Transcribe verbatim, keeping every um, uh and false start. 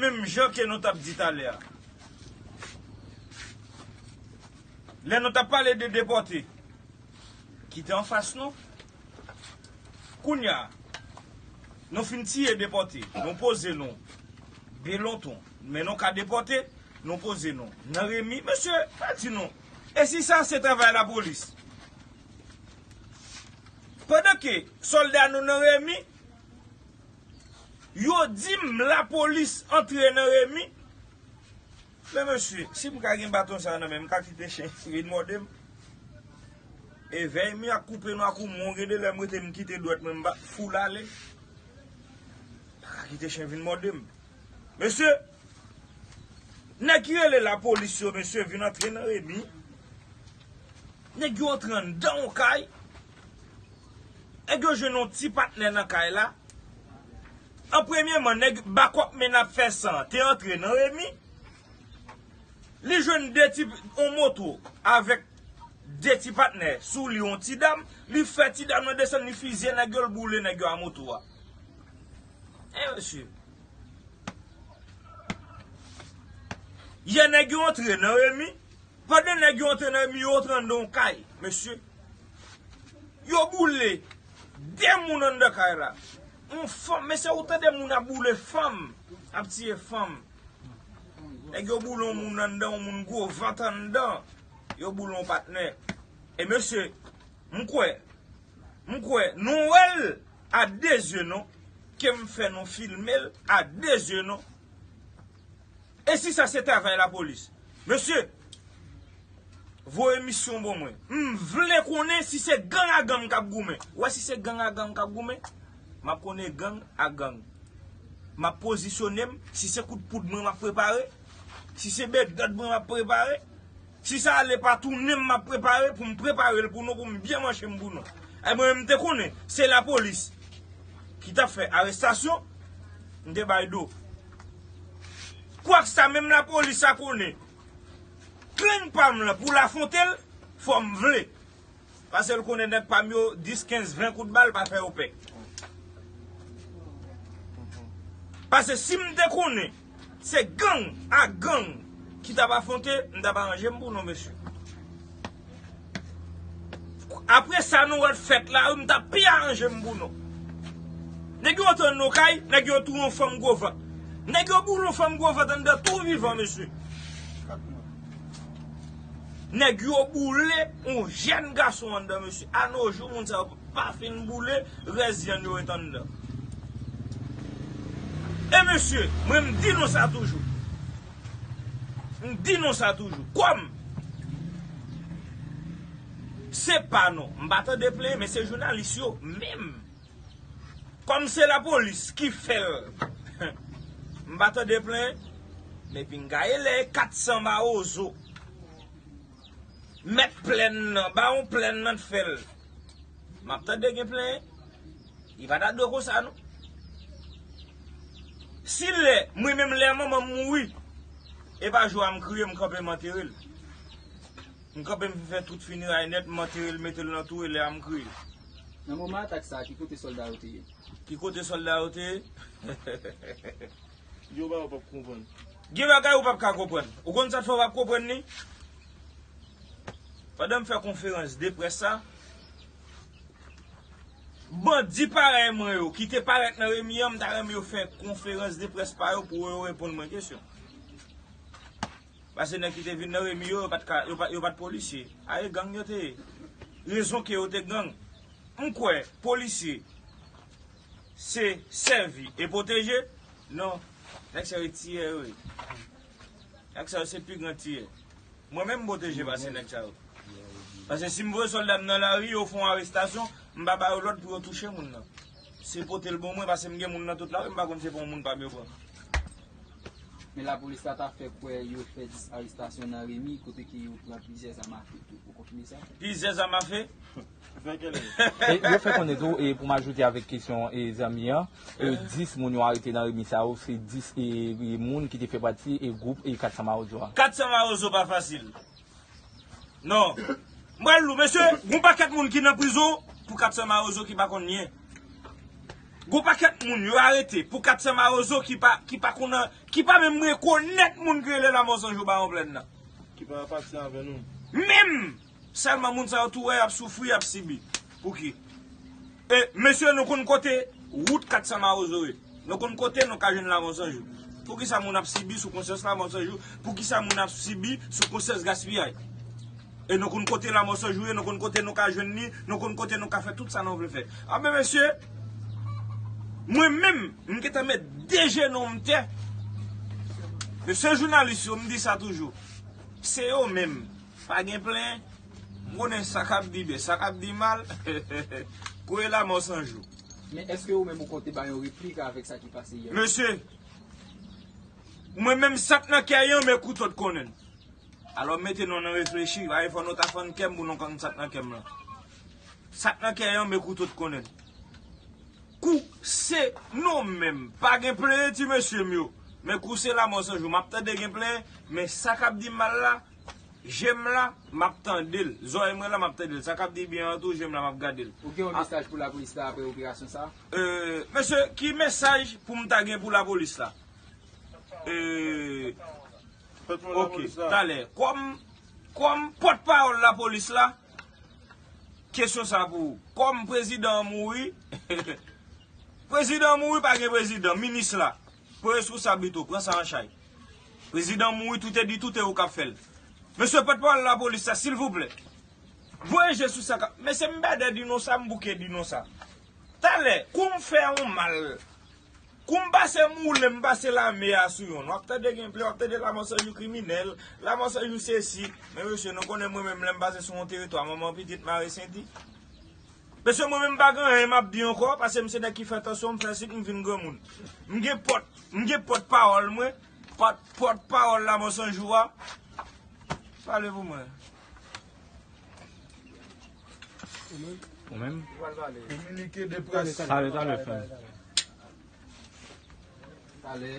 Menm jan ke nou t ap di talè a. Lè nou t ap pale de depòte ki te anfas nou, kounye a, nou fin tiye depòte, nou poze nou de lonton, men nou ka depòte, nou poze nou nan remi. Mesye, pa di nou, e si sa se travay lapolis? Pandan ke sòlda nou nan remi, yo di m lapolis antre nan remi. Men mesye, si m ka gen baton sa nan men m, m ka kite chen vin mòde m. E vèy mi ak koupe nou ak ou mwen, gen de lè m rete m kite dwèt mwen m bat foul ale. M pa ka kite chen vin mòde m. Mesye, nèg ki rele lapolis yo, mesye, vin antre nan remi. Nèg yo antre anndan yon kay. Nèg yo jwenn yon ti patnè nan kay la. An premyeman, nèg bakòp men ap fè san te antre nan remi. Li jwenn de ti, yon moto avèk de ti patnè sou li, yon ti dam. Li fè ti dam nan desann, li fizye nèg yo, l boule nèg yo a moto a. E mesye. Yè nèg yo antre nan remi. Pandan nèg yo antre nan remi, yo antre anndan yon kay, mesye. Yo boule de moun anndan kay la. Yon fanm, mesye, ou tande moun ap boule fanm, ap tiye fanm. Nèg yo boule yon moun anndan, yon moun gwo vant anndan. Yo boule yon patnè. E mesye, m kwè, m kwè, nou wè l a de zye non, ke m fè nou filme l a de zye non. E si sa se travay lapolis? Mesye, voye misyon ban mwen. M vle konnen si se gang a gang k ap goumen. Ou wè, si se gang a gang k ap goumen, m ap konnen gang a gang. M ap pozisyone m, si se kout poud mwen, m ap prepare. Si se medòd mwen, m ap prepare. Si sa ale pa tounen, m ap prepare pou m prepare l pou nou, pou m byen manche m pou nou. E mwen, m te konnen, se lapolis ki t ap fè arestasyon, m te bay do. Kwak sa, menm lapolis sa konnen, klenn pa m lan pou l afwonte l, fò m vle. Paske l konnen nèg pa m yo, dis, kenz, ven kout bal pa fè yo pè. Paske si m te konnen se gang a gang ki t ap afwonte, m t ap aranje m pou nou, mesye. Apre sa nou wè t fèt la, m t ap pi aranje m pou nou. Nèg yo antre nan kay, nèg yo touye yon fanm gwo vant. Nèg yo boule yon fanm gwo vant anndan tou vivan, mesye. Nèg yo boule yon jèn gason anndan, mesye. A no jou, moun sa yo pa fin boule, rès vyann yo ret anndan. E mesye, mwen m di nou sa toujou. M di nou sa toujou. Kòm se pa nou, m pa tande plenyen, men se jounalis yo menm. Kòm se lapolis ki fè l, m pa tande plenyen, men pinga e lè e kat san mawozo mèt plèn nan, bawon plèn nan t fè l, m ap tande gen plenyen. Li pa ta dwe konsa non. Si lè, mwen menm lè manman m mouri, e pa jou a m kriye, m kanpe m antere l. M kanpe m fè tout fineray nèt, m antere l, mete l nan tou, e lè a m kriye. Nan moman atak sa a, ki kote sòlda yo te ye? Ki kote sòlda yo te ye? Yo ba yo p ap konprann. Gen bagay ou p ap ka konprann. Ou konn sa k fè w p ap konprann li? Pandan m fè konferans de près sa, bandi parèy mwen yo ki te parèt nan remi an, m ta renmen yo fè konferans de près pa yo pou yo reponn mwen kesyon. Paske nèg ki te vin nan remi yo, yo pa t ka, yo pa, yo pa t polisye. A e gang yo te ye. Rezon ke yo te gang. M kwè polisye se sèvi e pwoteje. Non, nèg sa yo tiyè yo ye. Nèg sa yo se pi gran tiyè. Mwen menm m pwoteje pase nèg sa yo. Paske si m voye sòlda m nan lari, yo fè yon arestasyon, m pa ba yo lòd pou yo touche moun nan. Se pote l ban mwen, paske m gen moun nan tout lari, m pa konn se pa yon moun pa m yo pran. Men lapolis la ta fè kwè yo fè dis arestasyon nan remi, kote ke yo pran plizyè zam afe tou. Ou konfime sa? Plizyè zam afe? Fè kèlè? E yo fè konnen tou, e pou m ajoute avèk kesyon e zanmi an, e dis moun yo arete nan remi sa yo, se dis e, e moun ki te fè pati e gwoup e kat san mawozo a. Kat san mawozo pa fasil. Non. M pral lou, mesye, gon pakèt moun ki nan prizon pou kat san mawozo ki pa konn nyen. Gon pakèt moun yo arete pou kat san mawozo ki pa, ki pa konn, ki pa menm rekonèt moun ki rele Lanmò San Jou Bawon Plèn nan. Ki pa apatyen avè nou. Menm! Sèlman moun sa yo tou wè y ap soufri, y ap sibi. Pouki? E, mesye, nou konn kote wout kat san mawozo ye. Nou konn kote nou ka jwenn Lanmò San Jou. Poukisa moun ap sibi sou konsyans Lanmò San Jou? Poukisa moun ap sibi sou konsyans gaspiyay? E nou konn kote Lanmò San Jou ye, nou konn kote nou ka jwenn li, nou konn kote nou ka fè tout sa nou vle fè. Anben, mesye, mwen menm, m gentan met de jenon m tè. Mesye jounalis yo, m di sa toujou. Se yo menm. Pa gen plenyen. M konnen sa k ap di byen, sa k ap di mal. Kouye Lanmò San Jou. Men èske ou menm ou konte bay yon replik avèk sa ki pase yè? Mesye, mwen menm sa k nan kè yon, men kouto t konnen. Alò mete nou nan reflechi, pa fò nou ta fann kè m pou nou konn sa k nan kè m lan. Sa k nan kè yon, men kouto t konnen. Kou se nou menm, pa gen plenyen ti mesye m yo. Men kou se Lanmò San Jou, m ap tande gen plenyen, men sa k ap di mal la, je m la, m ap tande l. Zòrèy mwen la, m ap tande l. Sa k ap di byen an tou, je m la, m ap gade l. Ou gen yon mesaj pou lapolis la apre operasyon sa? Euh, mesye, ki mesaj pou m ta gen pou lapolis la? Euh, ok, talè. Kòm, kòm pòtpawòl lapolis la, kesyon sa pou ou. Kòm prezidan an mouri, prezidan an mouri, pa gen prezidan, minis la, pou responsab li tou, pran sa an chay. Prezidan an mouri, tout e di, tout e ou k ap fè l. Mesye pòtpawòl lapolis la, silvouplè, voye je sou sa k ap, mesye m bèdè di nou sa, m bouke di nou sa. Talè, kou m fè yon mal, kou m pase moule, m pase lame a sou yonn. W ap tande gen plenyen, w ap tande Lanmò San Jou kriminèl, Lanmò San Jou sesi. Men mesye, nou konnen mwen menm lè m pase sou yon teritwa, manman pitit mare senti. Mesye, mwen menm m pa gen anyen m ap di ankò, paske m se nèg ki fè tansyon, m fè sik, m vin granmoun. M gen pòt, m gen pòtpawòl mwen, pòt, pòtpawòl Lanmò San Jou a. Pale pou mwen. Ou menm? Kominike de près. Talè, talè, frè. Talè.